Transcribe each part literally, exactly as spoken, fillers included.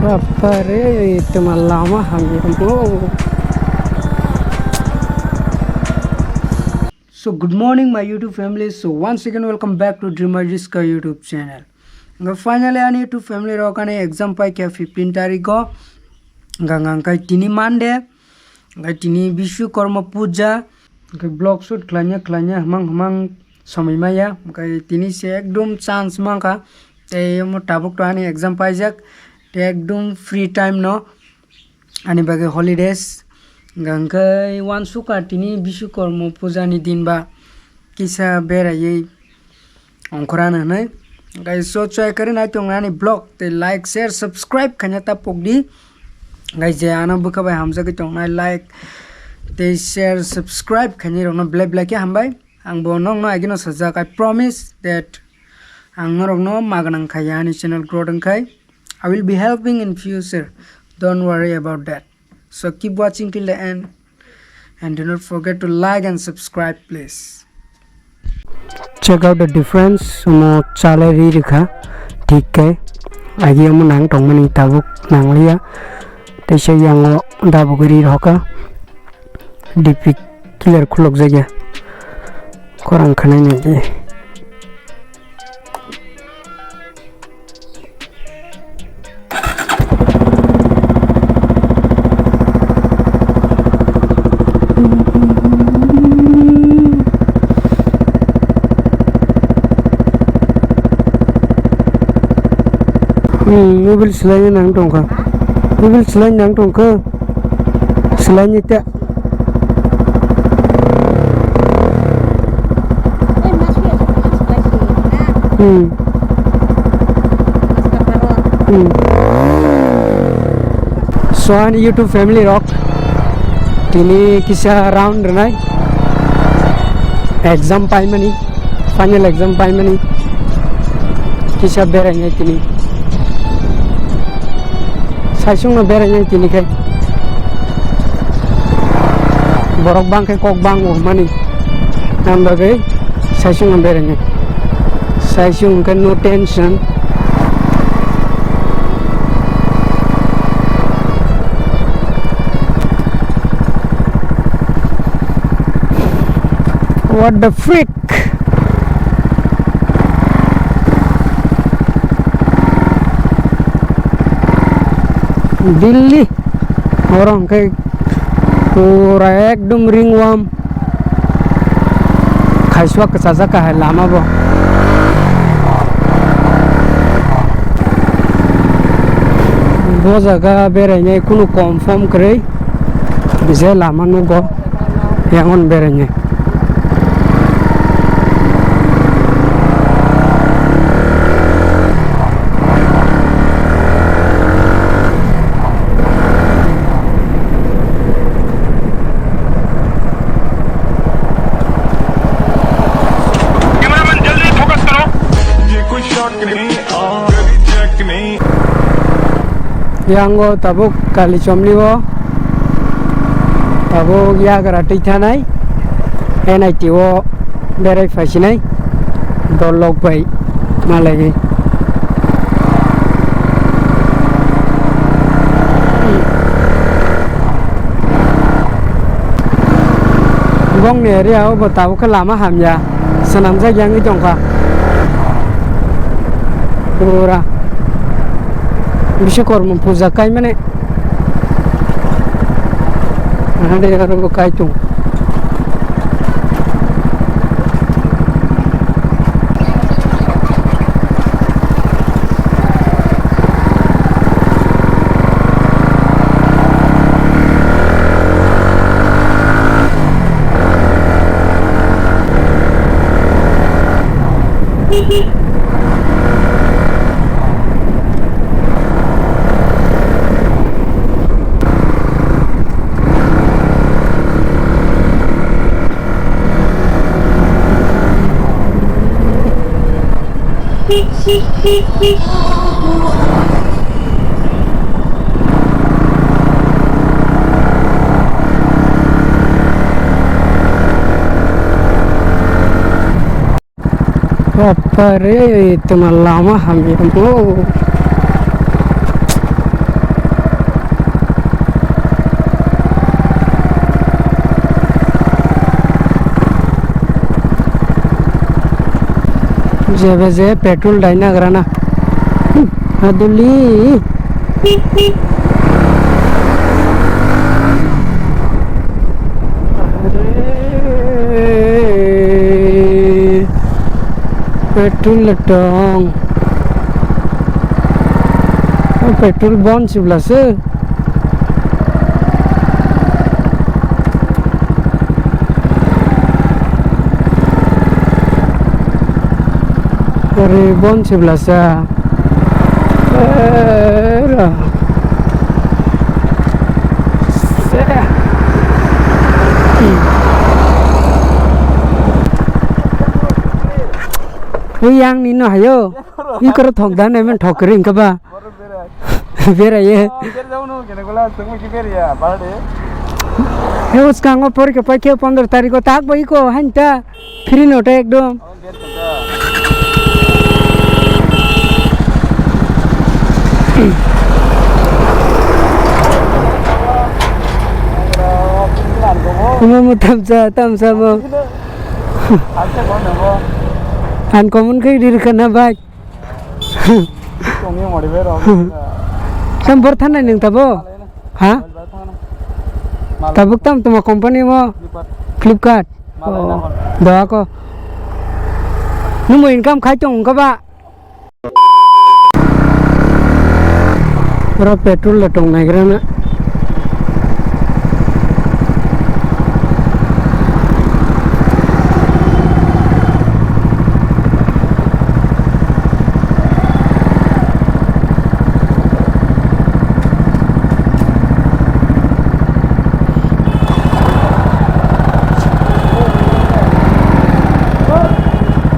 Bapare, tuma lama hamya mo. So good morning my YouTube family. So once again welcome back to Dreamer Riska YouTube channel. Nga finally ani YouTube family rok ani exam pai khe fifteen tarikh o. Nga nga kai tini Monday. Nga tini Bishu Korma Puja. Nga vlog shoot khlainya khlainya hmang hmang somoi maya. Nga tini se ekdom chance mankha. Tei omo tabuk to ani exam paijak. Tei ekdom free time no. Ani bagwi holidays. Hwnkhe uansukha tini Bishukormo puja ni din ba kisa beraiwi ongkhorana hinwi. Guys, so chai kari nai tong ani vlog tei like, share, subscribe khaina ta pokdi. Guys, je ano bwkha bai hamjagwi tongnai like tei share, subscribe khaini rokno belai belai khe hambai. Ang bo nokno agino sajak, I promise that ang norokno maganang khaiya ani channel growth wngkhai. I will be helping in future. Don't worry about that. So keep watching till the end and do not forget to like and subscribe please. Check out the difference. Omo chale ri rikha thik khe agi omo nang tongmani tabuk nangliya. Teisa yango dabugwi ri rokha. D P clear khulok jakya. Khorang khanai nai di. Hmm, mobile selai nang tongkha. Mobile selai nang tongkha. Selai ni ta. Hmm. Hmm. So ani YouTube family rok tini kisa round rwnai exam paimani. Final exam paimani kisa berainai tini. Saisungno berainai tini khe. Borok bang khe kok bang bo hwnmani. Ang bagwi saisungno berainai. Saisung khe no tension. What the freak? Delhi oro hwnkhe pura ekdom ringwam khaiswa kwchajak kahai lama bo. Bo jaga berainai kunu confirm kwrwi je lama nugo. Yangon berainai. Cameraman, jaldi focus karo. Ye koi shot nahi, aap check nahi. Yango tabuk kali chomni o tabuk yagra twi thanai N I T o berai phaisinai dolok bai malaiwi. Bongni area o bo tabuk khe lama hamya swnamjak yangwi tongkha pura. Biswakorma puja kaimani. Hade aro bo kaitung. Bapare, tuma lama hamya mo. Ebe je petrol daina grana. Aduli. Petrol tong. Petrol bon sibla se. Ori bon sibla sa. Era. Se. Ui yang ni no hayo. Ikoro thok dan emen thok kering kaba. Beraye. He uskango porikha paikhe pondro tarikh o tak bai ko hanta free no ta ekdom. Omo mo tamsa tamsa mo. Uncommon khe rir khana bai. Tongwi mori bai rok. Sam bor thanai nung tabo? Ha? Tabuk tam tuma company mo? Flipkart. Flipkart. Malai Oh, na hon. Doa ko. Numo income khai tong ka ba? Oro petrol le tong nai gra na.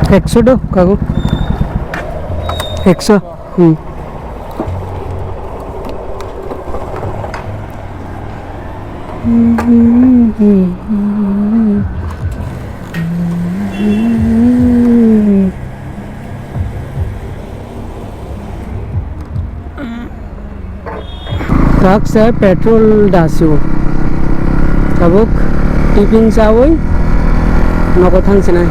Ekso do kago. Ekso. Hmm. Kaksa petrol dasio. Tabuk tiffin chawi nogo thang sinai.